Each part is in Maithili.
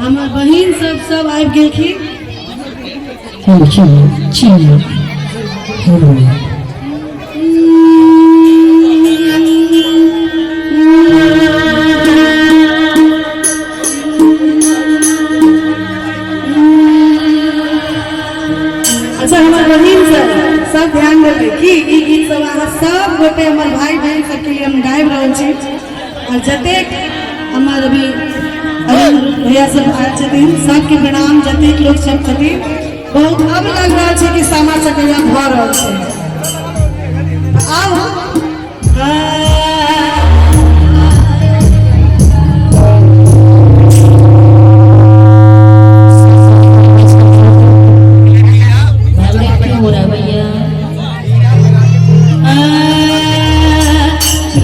हमर बहिन सब सब आबि गेलखिन। हेलो चलो चलो हेलो। अच्छा हमर बहिन सब सब ध्यान देबै कि ई गीत सब अहाँ सब गोटे हमर भाई बहन सबके लिए हम गाबि रहल छी। और जतेक हमर अभी अरुण भैया सब आयल छथिन सबके प्रणाम। जतेक लोग सब छथिन बहुत अब लग रहल छै कि सामा चकेवा भऽ रहल छै। आब क्यों हो रहा है भैया?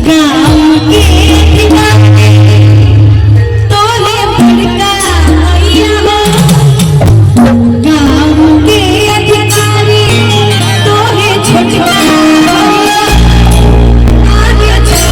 गाँव के तोहे बड़का भैया हो, गाँव के अधिकारी तोहे छोटका भैया, आगे छोटका।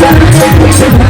Thank you.